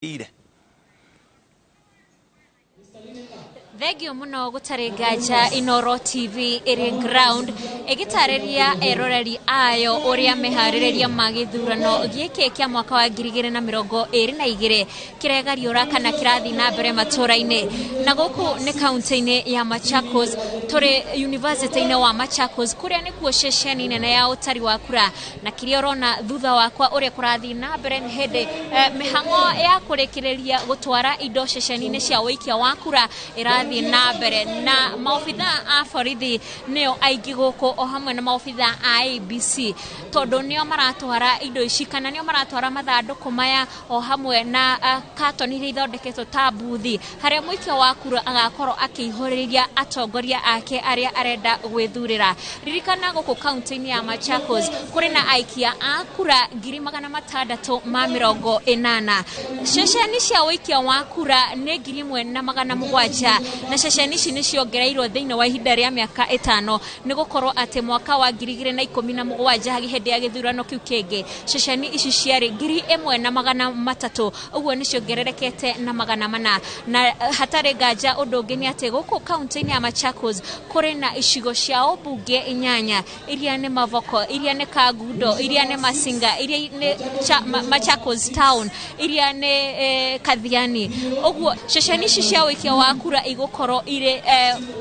Ire. Thengio muno gũtarĩ nganja Inoro TV ĩrĩ ground ĩgĩtarĩria eroreri ayo ũrĩa meharĩrĩria ma gĩthurano gĩkĩ kĩa mwaka wa 2022 kĩregariũra kana kĩrathiĩ na mbere matũra-inĩ. Na gũkũ nĩ kaunti-inĩ ya Machakos, tũrĩ university-inĩ wa Machakos kũrĩa nĩkuo ceceni nene ya ũtari wa kura, na kĩrĩa ũrona thutha wakwa ũrĩa kũrathiĩ na mbere nĩ hĩndĩ mĩhang'o ya kũrĩkĩrĩria gũtwara indo ceceni-inĩ cia ũikia wa kura ĩrathiĩ na mbere, na maobitha a borithi nĩo aingĩ gũkũ o hamwe na maobitha a ABC, tondũ nĩo maratwara indo ici kana nĩo maratwara mathandũkũ maya o hamwe na katoni iria ithondeketwo ta mbuthi harĩa mũikia wa kura agakorwo akĩihũrĩria atongoria ake arĩa arenda gwĩthurĩra. Ririkana gũkũ kaunti-inĩ ya Machakos kũrĩ na aikia a kura 680,000. Ceceni cia ũikia wa kura nĩ 1,700, na ceceni ici nĩ ciongereirwo thĩinĩ wa ihinda rĩa mĩaka 5, nĩ gũkorwo atĩ mwaka wa 2017 hĩndĩ ya gĩthurano kĩu kĩngĩ ceceni ici ciarĩ 1,300, ũguo nĩ ciongererekete na 400. Na hatarĩ nganja ũndũ ũngĩ nĩ atĩ gũkũ kaunti-inĩ ya Machakos kũrĩ na icigo cia ũmbunge 8, iria nĩ Mavoko, iria nĩ Kangundo, iria nĩ Masinga, iria nĩ Machakos town, iria nĩ Kathiani. Ũguo ceceni ici cia ũikia wa kura igũkorwo irĩ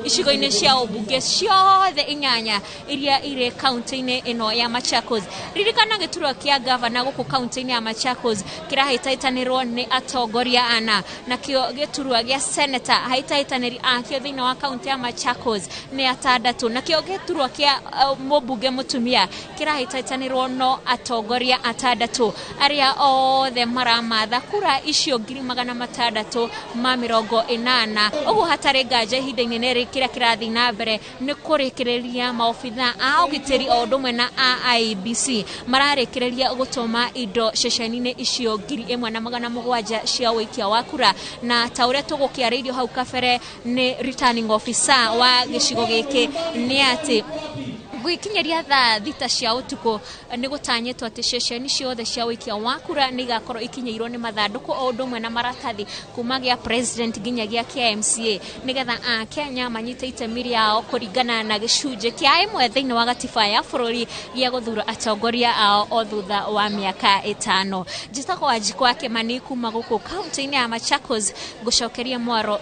icigo-inĩ cia ũmbunge ciothe 8 iria irĩ kaunti-inĩ ĩno ya Machakos. Ririkana gĩturwa kĩa gavana gũkũ kaunti-inĩ ya Machakos kĩrahĩtahĩtanĩrwo nĩ atongoria ana, nakĩo gĩturwa gĩa seneta ahĩtahĩtanĩri akĩo thĩinĩ wa kaunti ya Machakos nĩ 6, nakĩo gĩturwa kĩa mũmbunge mũtumia kĩrahĩtahĩtanĩrwo no atongoria 6 arĩa othe maramatha kura icio 680,000. Ũguo hatarĩ nganja ihinda-inĩ rĩrĩ kĩrĩa kĩrathiĩ na mbere nĩ kũrĩkĩrĩria maobitha a ũgitĩri o ũndũ ũmwe na a IEBC mararĩkĩrĩria gũtũma indo ceceni-inĩ icio 1,700 cia ũikia wa kura. Na ta ũrĩa tũgũkĩarĩirio hau kabere nĩ returning officer wa gĩcigo gĩkĩ nĩ atĩ gwĩkinyĩria thaa 6 cia ũtukũ nĩ gũtanyĩtwo atĩ ceceni ciothe cia ũikia wa kura nĩ igakorwo ikinyĩirwo nĩ mathandũkũ o ũndũ ũmwe na maratathi kuma gĩa president nginya gĩa KMCA, nĩgetha Akenya manyite itemi rĩao kũringana na gĩcunjĩ kĩa 1 thĩinĩ wa gatiba ya bũrũri gĩa gũthura atongoria ao o thutha wa mĩaka 5. Njĩtagwo Wanjikũ wa Kĩmani kuma gũkũ kaunti-inĩ ya Machakos, ngũcokeria mwaro.